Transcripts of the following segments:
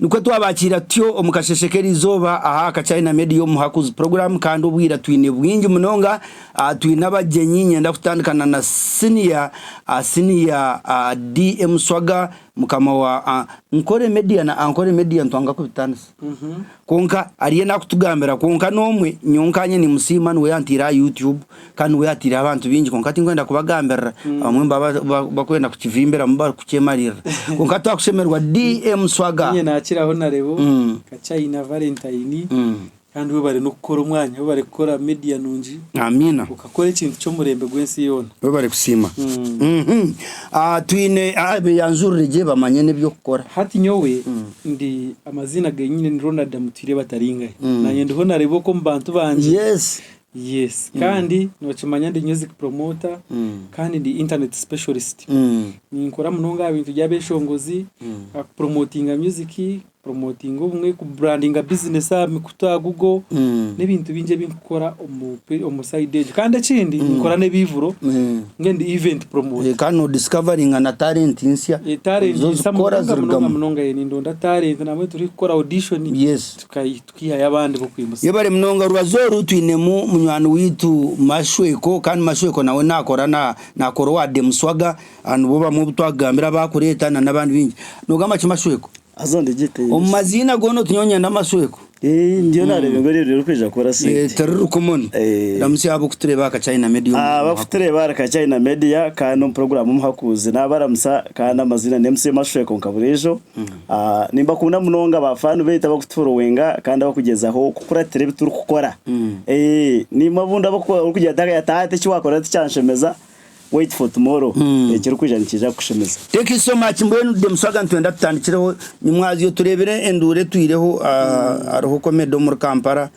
Nikwo twabakiira tutyo omu kasheshe k'erizooba aha Kachina Media omu Hakuzi Program kandi obwira twine bwingi munonga. Twine abagyenyi nyenda kutandikana na senior senior DM Swaga mukama wa Ankole Media na Ankole Media nitwanga kubitanisa. Kwonka ariyo nakutugambira kwonka n'omwe nyowe nkanye nimusiima niwe yanteire aha YouTube kandi niwe yateireho abantu baingi kwonka tinkwenda kubagambirira abamwe nibaba bakwenda kukivimbiramu barikukyemarira kwonka twakushemererwa DM Swaga. Niinye naakiraho Narebo, Kachaina Valentine kandi webare n'okukora omwanya, webare kukora media nungi. Amiina. Okakora ekintu ky'omurembe gw'ensi yoona. Webare kusiima. Twine beyanjurire gye bamanye n'eby'okukora. Hati nyowe ndi amaziina genyine ni Ronald Mutwire Bataringaye. Nanye ndiho nareeba oku omu bantu bangye. Yes. Yes. Kandi nokimanya ndi music promoter kandi ndi internet specialist. Ninkora munonga aha bintu by'abeshongozi, aha ku promotinga music, Kupromotinga obumwe, kuburandinga bizinesi aha mikutu aha Google, n'ebintu bingi ebi nkukora omu sayidi egyo. Kandi ekindi ninkora n'ebiivuro, mbwenu ndi event promoter. Kandi nodiscoveringa na talent nsya Talent ezo nsya ozikukora munonga munonga zirugamu. munonga nindonda talent nabwo turikukora audition tukihayo abandi b'okwimutsya. Yebare munonga orubazo oru twinemu munywani waitu Mashweko kandi Mashweko nawe nakora nakora owa Demuswaga nibo bamwe obu twakugambira abakureeta na n'abandi baingi. Nogamba ki Mashweko? Haza ndigite. Omu maziina goona oti nyowe nyenda amasweko. Eh, ndiyo nareeba ngu eryo ririkwija kukora Eh, sente. tiriri common. Eh. Ramutsya abakutureeba aha Kachina Media omu- Ah, Abakutureeba ahari Kachina Media kandi omu puroguraamu Omuhakuuzi naabaramutsa kandi amaziina ni MC Mashweko nka buriijo. Ah, nimbakunda munonga ba faani baitu abakutuforowinga kandi abakugyezaho kukuratira ebi turikukora. Eh, niimwe obundi abaku orikugira oti ati hati eki waakora tikyanshemeza, Wait for tomorrow ekirikwija nikiija kukushemeza. Thank you so much mbwenu Demuswaga nitwenda tutandikireho nyimwazyo turebire enduuru etwireho hariho comedy omuri Kampala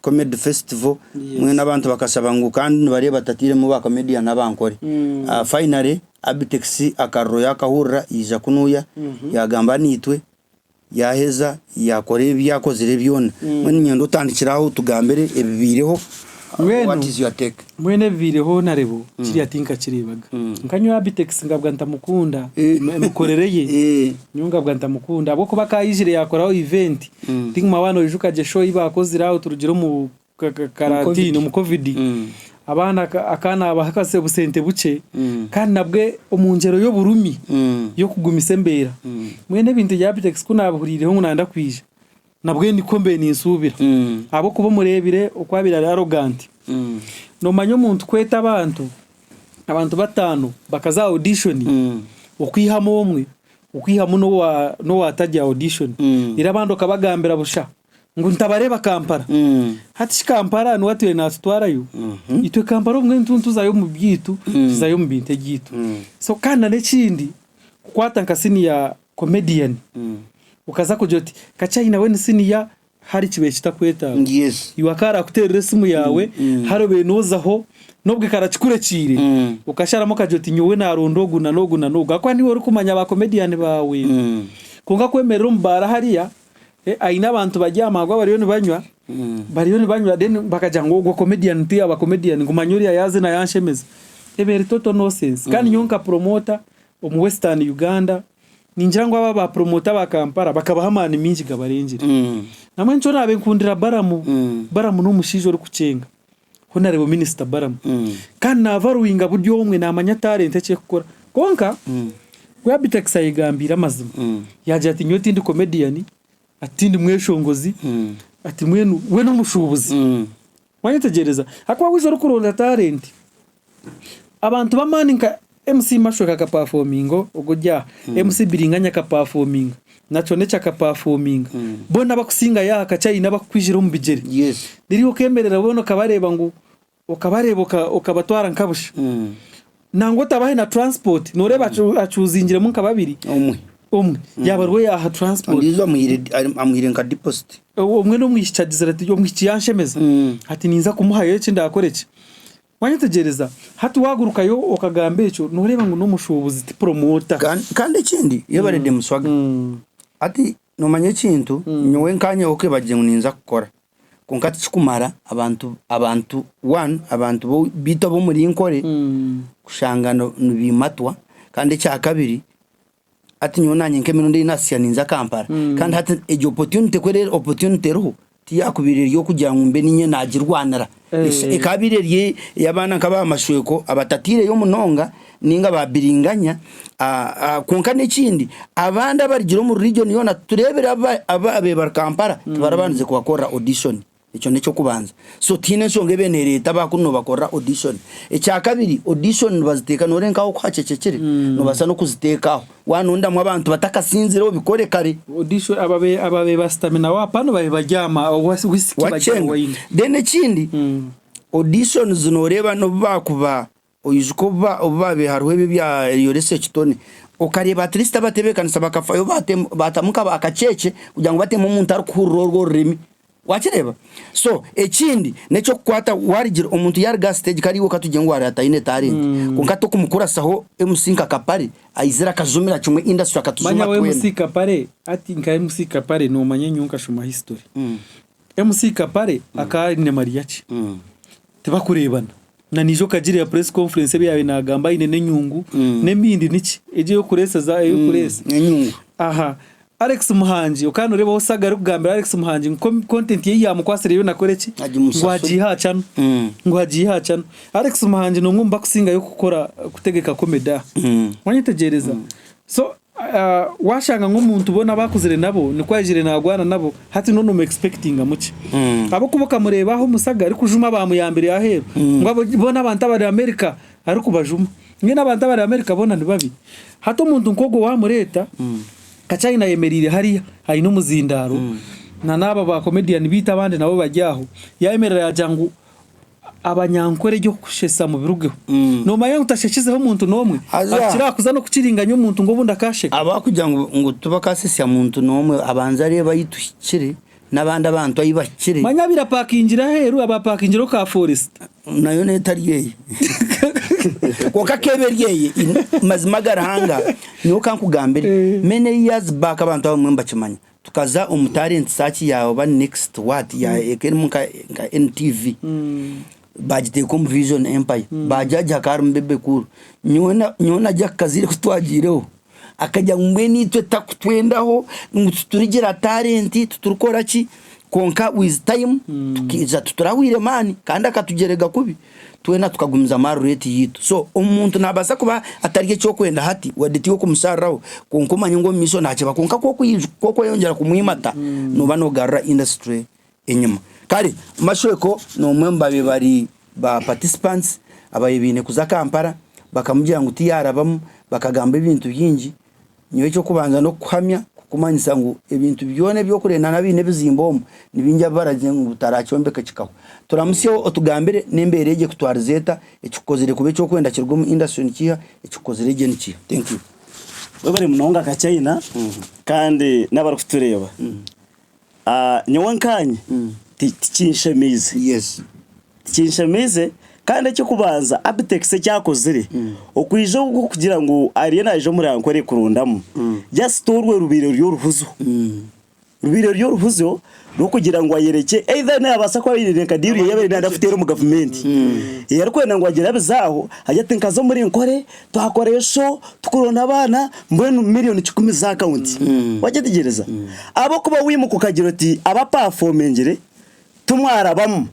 comedy festival mbwenu abantu bakashaba ngu kandi nibareeba tatairemu ba comedian abankore finally Abitex akariro yakahurira yaija kunuya yagamba naitwe Yaaheza yaakora ebi yaakozire byona. Mbwenu niinyenda otandikire aho otugambire ebibaireho. What is your take? Mbwenu ebibaireho Narebo kiriya tinkakireebaga. Nka nyowe Abitex nkabwa ntamukunda emikorere ye nyowe nkabwa ntamukunda ahabw'okuba ka yaizire yaakoraho event tinguma waaba noijuka gye show ei baakozire aho turugire omu karantine omu covid abaana akaana naabaha obusente bukye kandi nabwe omu ngyero y'oburumi y'okugumisa embeera. Mbwenu ebintu bya Abitex ku naabihuriireho ngu nayenda kwija nabwe nikwo mbaire ninsuubira ahabw'okuba omureebire oku abaire ari arrogant. Noomanya omuntu kweta abantu, abantu bataano bakaza aha audition okwihamu omwe, okwihamu n'owaatarya audition reero abandi okabagambira busha. Ngu ntabareeba Kampala. Hati shi Kampala niwe atwire natutwarayo? Itwe Kampala obumwe nituzayo omu byaitu, tuzayo omu bintu ebyaitu. So kandi na n'ekindi, kukwata nka senior comedian, okaza kugira oti Kachaina we ni senior hari kibaire kitakwetaaga. Iwe akaba arakuteerera esimu yaawe, hari obaire noozaho, n'obwe karakikurekiire, okasharamu okagira oti nyowe naaronda ogu na n'ogu na n'ogu. Ahakuba niiwe orikumanya ba comedian baawe. Kwonka kwemerera omu baara hariya, Aine abantu bari aha maarwa bariyo nibanywa, bariyo nibanywa then bakagira ngu ogwo comedian ti yaaba comedian ngu manya oriya yaazina yanshemeza. Ebyo eri total nonsense. Kandi nyowe nka promoter omu western Uganda, ningira ngu aba ba promoter aba Kampala bakabaha amaani maingi gabarengire. Nambwenu nikyo naabe nkundira Balaam, Balaam n'omushaija orikukyenga. Honourable Minister Balaam. Kandi naavaluinga buri omwe, naamanya talent eki erikukora. Kwonka, we Abitex ayegambiire amazima. Yaagira ati nyowe tindi comedian, ati tindi mweshongozi, ati mbwenu we n'omushuubuzi. Wayetegyereza? Ahakuba waija orikuronda talent, abantu b'amaani nka MC Mashweka akapafominga ogwo ori aha, MC Biringanya akapafominga, Naconekye akapafominga, boona abakusingayo aha Kachayina abakukwijira omu bigyere. Reero iwe okemerera boona okabareeba ngu okabareeba okabatwara nka busha. Nangwa otabahe na transport, noreeba acuuzingiremu nka babiri, omwe yaaba ariwe yaaha transport. Ondiijo amuhaire nka deposit. Omwe n'omwishiki agizire ati omwishiki yanshemeza, ati ninza kumuhayo eki ndakore ki. Wayetegyereza? Hati wagurukayo okagamba ekyo noreeba ngu n'omushuubuzi ti promoter. Kandi ekindi yebare Demuswaga, hati nomanya ekintu nyowe nkanyeho okebagye ngu ninza kukora kwonka tikikumara abantu abantu one abantu beitu ab'omuri Nkore kushanga nibimatwa kandi ekyakabiri. Hati nyowe nanye nk'emirundi ei naasya ninza Kampala kandi hati egyo opportunity ku eri opportunity eriho tiyakubaire eri ey'okugira ngu mbe niinye naagirwanira. Ekaabaire eri ey'abaana nk'aba mashweko abatataireyo munonga ninga ba biringanya kwonka n'ekindi abandi abarugire omu region yoona tureebire ababaire bari Kampala tibarabandize kubakorera audition. Ekyo n'eky'okubanza. So tihaine enshonga ebaire neereeta aba kunu noobakorera audition. Ekyakabiri, audition nibaziteeka nooreeba nk'aho oku hacecekire, noobaasa n'okuziteeka aho. Waanondamu abantu batakasinzire obikore kare. Audition ababe ababe basitami nawe apana babe baryama whisky bagya Wakyenga. wine. Then ekindi, auditions nooreeba n'obu baakuba Oijuka obu obu baabaire hariho ebi ebya Yoresa Ekitone, okareeba at least abatebeekanisa bakafayo baatamu nka ba kacheche kugira ngu batemu omuntu arikuhurira orwo orurimi. Waakireeba? So, ekindi n'eky'okukwata waarigira omuntu yaaruga aha siteegi kare iwe katugire ngu waareeba taine talent, kwonka tokumukurasaho MC nka Kapare aizire akajumira kimwe industry akatujuma Manya we twena. MC Kapare, hati nka MC Kapare noomanya nyowe nkashoma history. MC Kapare akaba aine Mariachi. Tibakureebana. Na naija okagireeba press conference ebi yaabaire naagamba aine n'enyungu n'emindi niki egyo ey'okureeseza ey'okureesa. Enyungu. Aha. Alex Muhangi okaba nooreebaho Saga arikugambira Alex Muhangi ngu content ye ei yaamukwasire yoona akore ki? Ngu Agimusasure. agiihe aha channel. Ngu agiihe aha channel. Alex Muhangi n'omwe omu bakusingayo kukora kutegeka comedy aha. Wanyetegyereza? So Washanga ngu omuntu boona abakuzire nabo nikwo aijire nagwana nabo hati noona omu expectingamu ki? Ahabw'okuba okamureeba aho omusaga arikujuma abamuyambire aheeru ngu abo boona abantu abari America arikubajuma. Mbwenu abantu abari America boona nibabi? Hati omuntu nk'ogwo wamureeta Kakyayina ayemereire hariya aine omuzindaaro na n'aba ba comedian beitu abandi nabo bari aho yayemerera yagira ngu Abanyankore eby'okushesa mubirugeho. Nomanya ngu tashekizeho omuntu n'omwe? Haza. Akira kuza n'okukiringanya omuntu ngu obundi akasheka. Abakugira ngu ngu tibakasesya muntu n'omwe abanze areebe ahi tuhikire n'abandi abantu ahi bahikire. Manya abaire apakingire aheeru aba apakingireho ka forest. Nayo n'etari eye. Kwonka k'eba eri eye, mazima aga Ruhanga, nyowe ka nkugambire, many years back abantu abamwe nibakimanya. Tukaza omu talent search ya oba next what ya eka erimu nka nka NTV bagiteeka omu Vision Empire bajaji hakaba harimu Bebe Cool nyowe na nyowe na Jack Kaziire ku twagiireho akagira ngu mbwenu itwe takutwendaho ngu titurigira talent titurikora ki kwonka with time tukaija titurahwire maani kandi akatugyerega kubi. Twena tukagumizamu aha rate yaitu. So omuntu nabaasa kuba atari eky'okwenda hati wadde tiwe okumushariraho kwonka omanye ngu omu maisho nakiba kwonka ku okweyongyera kumwimata noba nogarura industry enyima. Kare Mashweko n'omwe omu babaire bari ba participants ababaire baine kuza Kampala bakamugira ngu tiyarabamu bakagamba ebintu bingi. Nyowe eky'okubanza n'okukuhamya kukumanyisa ngu ebintu byona ebi orikurenda n'abaine ebizimbe omu nibingi abu baragire ngu taraakyombeka kikahwa. Turamutsyeho otugambire n'embeera egi ekutwarize eta, ekikukozire kuba eky'okwenda kiruga omu industry nikiiha, ekikukozire gye nikiiha. Thank you. Webare munonga Kachaina kandi n'abarikutureeba. Nyowe nkaanye tikinshemeize. Yes. Tikinshemeize kandi eky'okubanza Abitex eki akozire okwija oku kugira ngu ariyo naija omuri Ankole kurondamu just orwe rubaire ruri oruhuzo. Rubaire ruri oruhuzo rw'okugira ngu ayerekye either nabaasa kuba aine nka deal ei abaire nayenda kuteera omu gavumenti ei arikwenda ngu agirabize aho agire ati nkaza omuri Nkore twakorayo show tukuronda abaana mbwenu miriyoni kikumi z'akawunti. Wagyetegyereza? Ahabw'okuba waimuka okagira oti abapafomingire Timwarabamu.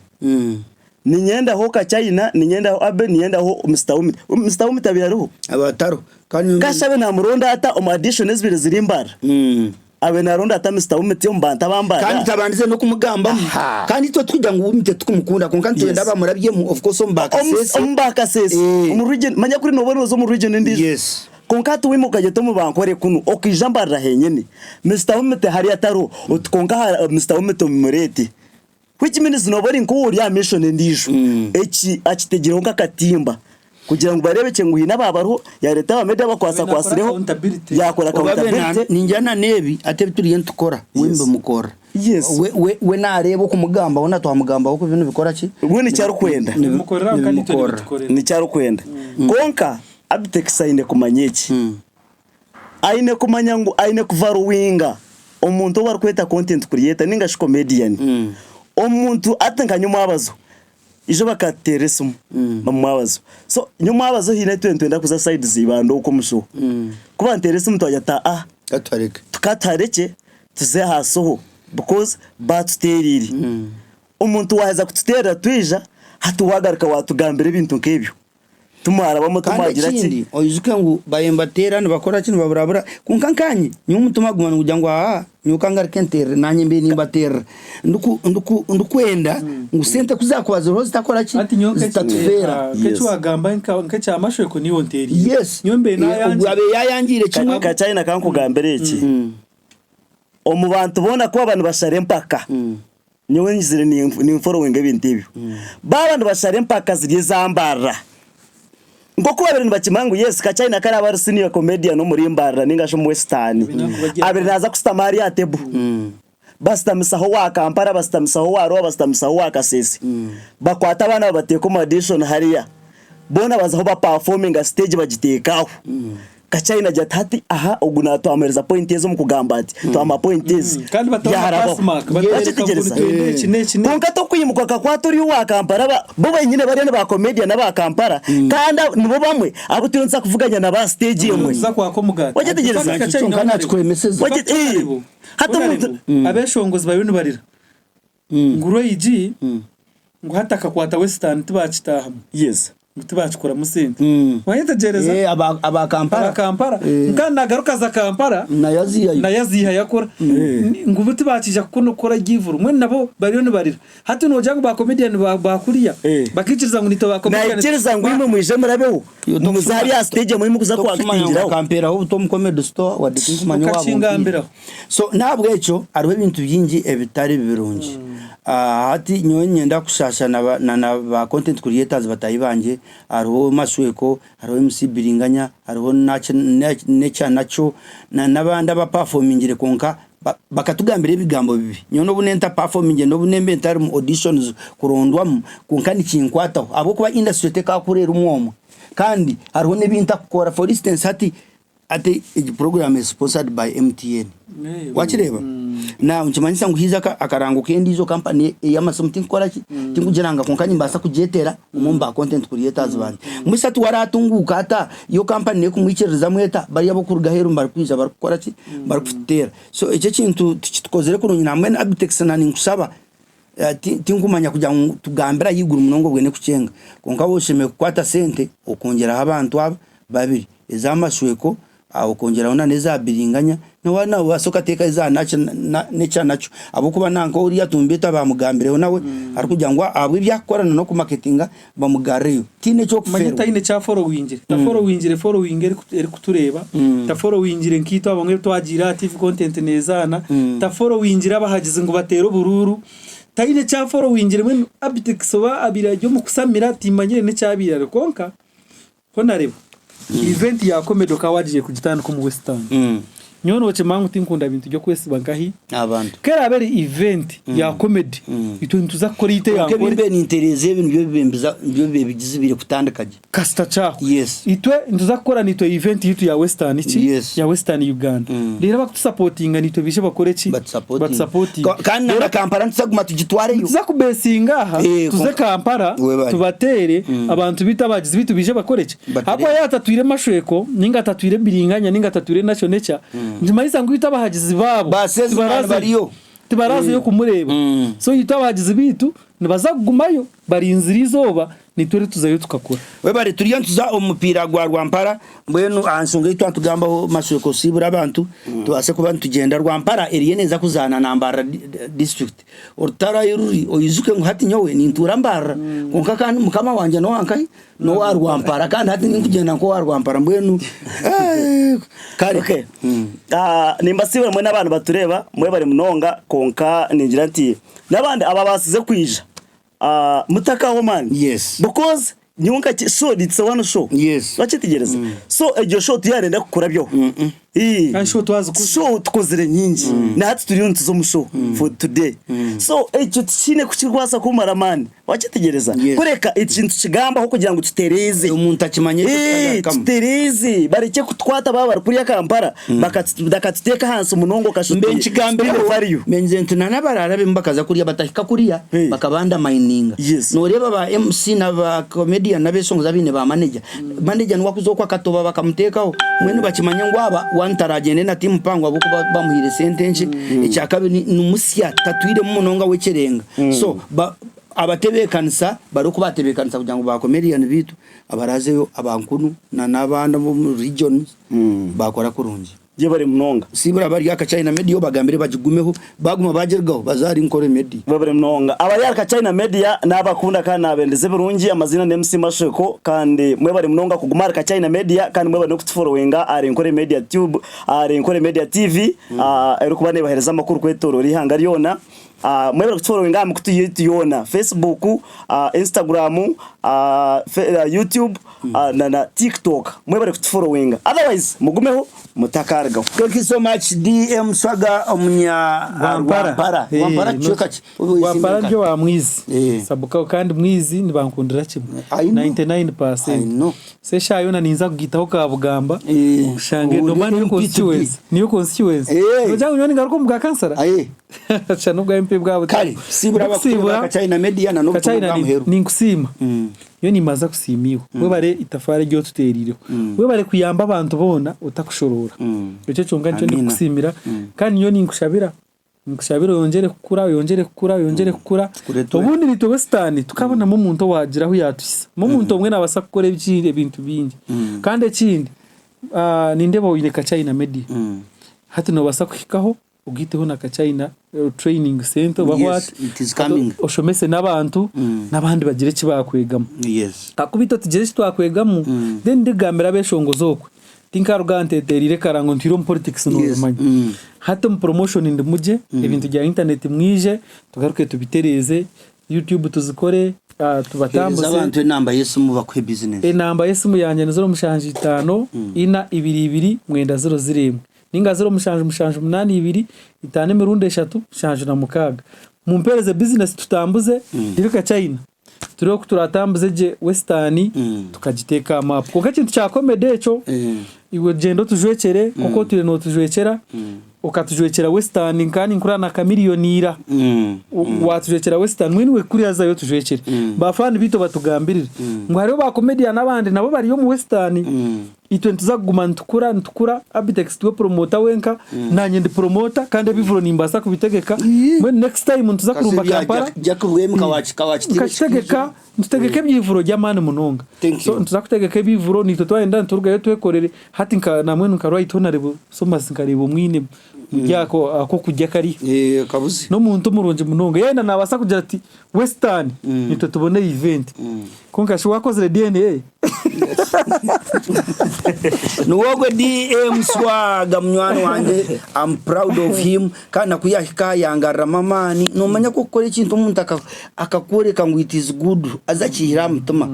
Ninyendaho Kachaina, ninyendaho Abe, ninyendaho Mister Wumiti. Mister Wumiti abaire ariho? Abaire atariho. Kandi Kasha abe namuronda ata omu audition ezibaire ziri Mbarara? Abe naronda ata Mister Wumiti omu bantu aba Mbarara? Kandi tabandize n'okumugambamu. Aha. Kandi itwe tikugira ngu Wumiti tikumukunda kwonka nitwenda Yes. abamurabyemu of course omu ba Kasese. Omu ba Kasese. Eh. Omu region, manya kuri noba noza omu region endiijo. Yes. Kwonka hati waimuka okagyeta omu bankore kunu okaija Mbarara henyini. Mister Wumiti hariya atariho, oti kwonka Mister Wumiti omumureete. Which means nooba ori nk'ori aha mission endiijo. Eki akitegireho nk'akatimba kugira ngu bareebekye ngu haine abaabariho, yaareeta aba media abakwasakwasireho, Accountability. yaakora Oba be na- accountability. ningira na n'ebi ati ebi turiyo nitukora we Yes. nibimukorera. Yes. We, we, we naareeba okumugambaho na twamugambaho ku binu bikora ki? We nikyo arikwenda. Nibimukorera kwonka naitwe Nibimukorera. nibitukorera. Nikyo arikwenda. Kwonka Abitex aine kumanya eki. Aine kumanya ngu aine kuvaluwinga omuntu ou barikweta content creator ninga shi comedian. Omuntu ati nka nyomwabazo, Ijo bakatuteerera esimu omu mwabazo. So nyowe omwabazo haine ahu twena nitwenda kuza side za Ibanda okwo omu show. Ku banteera esimu twagira tuti aa Katuhareke. katuharekye tuze aha soho because baatuteereire. Omuntu waaheza kututeerera twija hati waagaruka waatugambira ebintu nk'ebyo. Timwarabamu Kandi timwagira ki. ekindi oijuke ngu baabaire nibateera nibakora ki nibaburabura kwonka nkaanye nyowe omutima guguma nigugira ngu aa nyowe ka ngaruke nteerere naanye mbe nimbateerera ndiku ndiku ndikwenda ngu sente ku zaakuba ziriho zitakora ki Hati nyowe nk'eki zitatufeera. nk'eki Yes. wagamba nka- nk'ekya mashweko niiwe onteeriire. Yes. Nyowe mbe Eh, ogwo naayangira. abe yaayangiire kimwe. Kakyayina kankugambire eki. Omu bantu boona ku baba nibashara empaka, nyowe ngizire ninforowinga ebintu ebyo. Baaba nibashara empaka ziri eza Mbarara, nk'oku babaire nibakimanya ngu yes Kakyayina ku araabe ari senior comedian omuri Mbarara ninga shi omu Western, abaire naaza kushutama hariya aha table. Basitamisaho owa Kampala, basitamisaho owa Arua, basitamisaho owa Kasese. Bakwata abaana babateeka omu audition hariya. Boona bazaho bapafominga stage bagiteeka aho. Kakyayina agira ati hati aha ogu natwamuhereza point ezi omu kugamba ati twamuha point ezi Kandi bataho na yaharabaho. pass mark, batareka ngu Wakyetegyereza? nitwenda eki n'eki n'eki. Kwonka tokwimuka okakwata ori owa Kampala ba bo benyine bariya ni ba comedian aba Kampala kandi abo nibo bamwe abu turiyo nituza kuvuganya nabo aha stage emwe. Tuza kwaka omugati. Wakyetegyereza? In fact, Kakyayina Kyonka Honorable- nakikwemeseza. In fact, Waki- Honorable, Hati omuntu Honorable, abeshongozi bariyo nibarira ngu Roy G ngu hati akakwata Western tibakitahamu. Yes. Ngu tibakikoramu sente. Wayetegyereza? Eh, aba aba Kampala. Aba Kampala. Eh. Nka nagaruka aza Kampala. Nayo azihayo. Nayo azihayo akora. Ngu bo tibakija kukora egivuru. Mbwenu nabo bariyo nibarira. Hati nogira ngu ba comedian ba ba kuriya Eh. bakikiriza ngu nitwe ba comedian. Naikiriza ngu imwe mwije murabeho muze hariya aha stage murimo kuza Tokumanya kuactingiraho. okamperaho obuta omu comedy store wadde tinkumanya owaaba Okakingambiraho. ompiire. So nahabwekyo hariho ebintu bingi ebitari birungi. Ah, hati nyowe niinyenda kushaasha na ba na na ba content creators bataahi bangye, hariho Masweko, hariho MC Biringanya, hariho Naki Nekyanakyo na n'abandi abapaafomingire kwonka Bakatugambira ebigambo bibi. Nyowe n'obu nenta performingire n'obu nemba ntari mu auditions kurondwamu kwonka nikinkwataho ahabw'okuba industry tekakura erimu omwe kandi hariho n'ebi ntakukora for instance hati hati egi program is sponsored by MTN wakireeba? Now nikimanyisa ngu haija akarango k'endiijo company ey'amasimu tinkukora ki? Tinkugiranga kwonka nimbaasa kugyetera omwe omu ba content creators bangye. Mbwenu shi hati we aratunguuka ata? Yo company nekumwikiririzamu eta? Bariya abokuruga aheeru barikwija barikukora ki? Barikututeera. So ekyo ekintu tikitukozire kurungi nambwenu Abitex na ninkushaba tinkumanya kugira ngu tugambire ahaiguru munonga obwene kukyenga kwonka waaba oshemereire kukwata sente okongyeraho abantu aba babiri eza mashweko okongyeraho na n'eza biringanya waaba nobaasa okateekaho eza nekyanakyo ahabw'okuba nanka oriya Tumbiito bamugambireho nawe arikugira ngu ahabw'ebi arikukora na n'okumaketinga bamugarreyo tihaine Manya eky'okufeerwa. taine eki aforowingire taforowingire following erikutureeba taforowingire nkaitwe abamwe ebi twagiire aha TV content nezaana taforowingire abahagizi ngu bateere oburuuru taine eki aforowingire mbwenu Abitex oba abaire ari omu kusamira timanyire n'eki abaire ariho kwonka Honarebo event ya comedy okaba wagiire kugitandika omu Western nyowe nokimanya ngu tinkunda bintu by'okwesiba nkahi Abantu. ku eraabe eri event ya comedy itwe nituza kukora eyaitu eya Kwonka ebi Ankole. mbe nintereeza ebi nibyo bibembiza nibyo bibigizibire kutandika gye. Kasita kyahwa. Yes. Itwe nituza kukora naitwe event yaitu ya Western ki? Yes. Ya Western Uganda. Reero abakutusapotinga naitwe baije bakore ki? Batusapotinge. Batusapotinge. Kandi na Kampala nituza kuguma tugitwareyo. Nituza kubesinga aha Eh, tuze konka- Kampala Webale. tubateere abantu baitu abagizi baitu baije bakore ki? Batere. Ahabw'okuba yaaba atatwire mashweko ninga atatwire biringanya ninga atatwire nakyo nekya nikimanyisa ngu itwe abahagizi baabo Ba salesman tibaraze- bariyo. tibarazeyo kumureeba. So itwe abahagizi baitu nibaza kugumayo barinzire eizooba Nitwe rituzayo tukakora. Webare turiyo nituza omu mupiira gwa Rwampara mbwenu aha nshonga ei twatugambaho Mashweko osiibure abantu tubaase kuba nitugyenda Rwampara eriyo neeza kuzaana na Mbarara district orutaro ahi ruri oijuke ngu hati nyowe nintuura Mbarara kwonka kandi mukama wangye n'owa nkahi n'owa Rwampara kandi hati ninkugyenda nk'owa Rwampara mbwenu kare. Okay. Ah, nimbasiibura mwena abantu batureeba mwebare munonga kwonka ningira nti n'abandi ababaasize kwija Ah, mutakaho man Yes. because nyowe nka ki- show it's a one show Yes. wakyetegyereza so egyo show tiyarenda kukurabyaho. Ii. Kandi show twazikoze. Show tukozire nyingi. Na hati turiyo nituza omu show for today. So ekyo tikiine ku kirikubaasa kumara amaani. Wakyetegyereza? Yes. Kureka eki nitukigambaho kugira ngu tutereeze. Omuntu akimanye ekyo Ii, kitagarukamu. tutereeze barekye kutukwata baaba bari kuriya Kampala bakatuteeka ahansi munonga okashusha Mbe oti nkigambireho titwine value. mbe nti na n'abarara bemwe bakaza kuriya batahika kuriya Hey. bakaba undermininga. Yes. Noreeba ba MC na ba comedian n'abeshongozi abaine ba manager. Manager niwe akuza okwo akatoba bakamuteekaho. Mbwenu bakimanya ngu aba one taragyende na team mpango ahabw'okuba bamuhaire sente nkye. Ekyakabiri ni musya tatwiremu munonga w'ekirenga. So ba abatebeekanisa bari oku baatebeekanisa kugira ngu ba comedian baitu abarazeyo aba nkunu na n'abandi ab'omu regions baakora kurungi. Yebare munonga. Sibura abari aka China Media obagambire bagigumeho, baguma bagirugaho baze ahari Nkore Media. Mwebare munonga abari ahari Kachina Media nabakunda kandi nabendeza ebirungi amazina ni MC Masheko kandi mwebare munonga kuguma ahari Kachina Media kandi mwebare nokutuforowinga ahari Nkore Media Tube ahari Nkore Media TV erikuba nebahereza amakuru kwetorora eihanga ryona Mwebare kutuforowinga aha mikutu yaitu yoona, Facebook, Instagram, YouTube na TikTok. Mwebare kutuforowinga. Otherwise mugumeho mutakarugaho. Thank you so much DM Swaga omunya Rwampara. Rwampara kicweka ki? Rwampara ndi owa Mwizi. Sabukaho kandi Mwizi nibankundira kimwe. 99%. So eshaaha yoona ninza kugaitaho ka Bugamba oshange noba niyo constituency. Niyo constituency. Nogira ngu nyowe ningaruka omu bwa kansara? Shana n'obwa MP bwa buto. Kare siibura abakutureeba aha Kachina Media na n'obutumwa Kachina bwa muheru. Ninkusiima. Nyowe nimbanza kusiima iwe. Webare itafaari eri otuteerireho. Webare kuyamba abantu boona otakushoroora. Ekyo kyonka nikyo ndikukusiimira. Kandi nyowe ninkushabira, ninkushabira oyongyere kukura, oyongyere kukura, oyongyere kukura. Obundi naitwe Western tukabonamu omuntu owaagira ahu yaatuhisa. Omuntu omwe naabaasa kukora ebintu bingi. Kandi ekindi, nindeeba oine Kachina Media. Hati noobaasa kuhikaho Ogaiteho na Kachina training centre oba Yes, what, it is coming. oshomese n'abantu n'abandi bagire eki baakwegamu. Yes. Ahakuba itwe tugire eki twakwegamu then ndigambira abeshongozi okwe tinkaruga aha ntetereire kara ngu ntwire omu politics nobimanya. Hati omu promotion ndimu gye, ebintu bya internet mwije tugaruke tubitereeze, YouTube tuzikore, Heereza tubatambuze. abantu enamba y'esimu bakuhe business. Enamba y'esimu yangye ni ziro mushanju itaano, ina, ibiri ibiri, mwenda ziro ziro emwe. Ninga 0778 5 emirundi eshatu 76. Mumpereze bizinesi tutambuze turi Kachina turebe oku turatambuze gye Western tukagiteeka aha maapu. Kwonka ekintu kya comedy ekyo iwe gyenda otujwekyere nk'oku otwire nootujwekyera okatujwekyera Western nka ninkureba na Chameleone ira waatujwekyera Western mbwenu iwe kuriya zayo otujwekyere. Ba faani baitu obatugambirire ngu hariho ba comedian abandi nabo bari omu Western. Itwe nituza kuguma nitukura nitukura, Abitex tiwe promota wenka, nanye ndi promota kandi ebivuro nimbaasa kubitegeka, mbwenu next time nituza kurumba Kampala, nkakitegeka, nitutegeka ebyivuro by'amaani munonga. So nituza kutegeka ebyivuro naitwe twayenda niturugayo twekorere, hati nka nambwenu nka right honourable Thomas nkareeba omwine omuri ako ak'okurya kariya. N'omuntu murungi munonga, yayenda nabaasa kugira ati Western nitwe tubone event kwonka shi wakozire DNA? Niwe ogwe DM Swaga munywani wangye am proud of him kandi na kuyahika aha yangaruramu amaani nomanya ku okukora ekintu omuntu akakworeka ngu it is good haza akihire aha mutima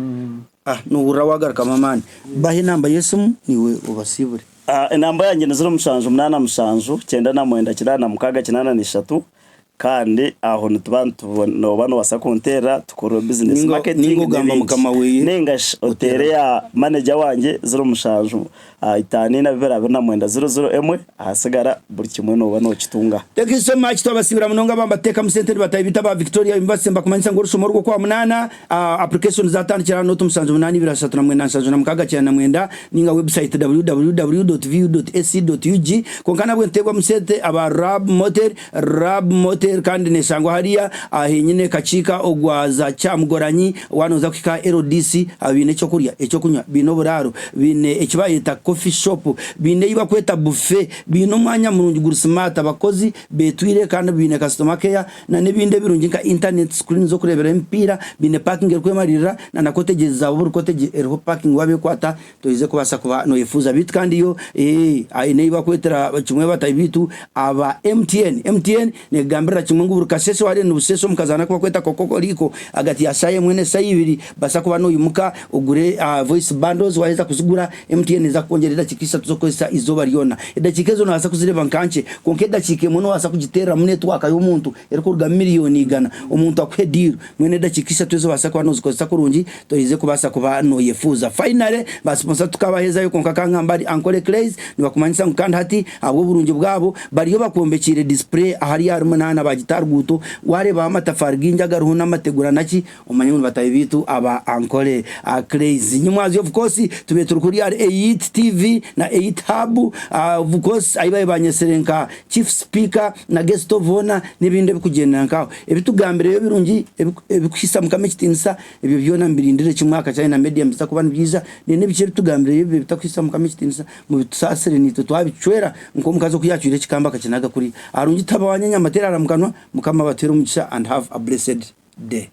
ah nohurira wagarukamu amaani. Bahe enamba y'esimu naiwe obasiibure. Enamba yangye ni 0787 99 96 83. Kandi aho nituba nooba noobaasa kunteerera tukore business Ninga marketing ninga ogamba n'ebindi. mukama weye Ninga shi oteere ya manager wangye 07 54 229 00 emwe ahasigara buri kimwe nooba nookitunga. Thank you so much twabasiibira munonga abambateekamu sente nibataahi beitu aba Victoria University mbakumanyisa ngu orushomo orw'okwamunaana application zatandikire aha nooti 7 8 2 3 9 76 99 ninga website www.vu.ac.ug kwonka nabwe nituteebwamu sente aba Rab Motel Rab Motel kandi neshangwa hariya ahenyine Kakiika ogwaza Kyamugoranyi waaba noza kuhika aha LDC aho baine ekyokurya, ekyokunywa, baine oburaaro, baine ekibayeta coffee shop, baine eyi bakweta buffet, baine omwanya murungi guri smart, abakozi betwire kandi baine customer care na n'ebindi ebirungi nka internet, screen z'okureeberaho emipiira, baine parking erikwemariirira na na cottages zaabo buri cottage eriho parking waaba ekwata toize kubaasa kuba noyefuuza beitu kandi yo haine ei bakwetera kimwe batahi beitu aba MTN. MTN nekugambirira kimwe ngu buri kasheeshe wariyo nibusheesha omu kazaano aku bakweta kokokoriko ahagati ya shaaha emwe n'eshaaha ibiri baasa kuba noyimuka ogure voice bundles waheza kuzigura MTN neeza kukwongyera. kwongyera edakiika ishatu z'okukozesa eizooba ryona. Edakiika ezo noobaasa kuzireeba nka nkye, kwonka edakiika emwe noobaasa kugiteereramu netiwaaka y'omuntu erikurugamu miriyoni igana, omuntu akuhe diiru. Mbwenu edakiika ishatu ezi obaasa kuba noozikozesa kurungi, toyize kubaasa kuba nooyefuuza. Finally, ba siponsa tukabahezayo kwonka ka ngambe ahari Ankole Clays, nibakumanyisa ngu kandi hati ahabw'oburungi bwabo, bariyo bakwombekiire display ahari ahari munaana baagita aha ruguuto, waareebaho amatafaari gaingi agariho n'amategura naki, Omanye ngu ni bataahi baitu aba Ankole Clays. Nyimwazyo of course tubaire turi kuri ahari Eight TV na Eight Hub of course ahi babaire banyetsire nka Chief Speaker na Guest of Honour n'ebindi ebikugyendera nkaho. Ebitugambireyo ebirungi ebikuhaisa Mukama ekitiinisa ebyo byona mbirindire kimwe aha Kachina Media nibiza kuba nibyija. Then ebiki ebitugambireyo ebibaire bitakuhaisa Mukama ekitiinisa mubitusaasire naitwe twabicwera nk'omukazi oku yaacwire ekikamba akakinaga kuriya. Aharungi tihaba wanyanya amateerara mukanwa. Mukama abatuhere omugisha and have a blessed day.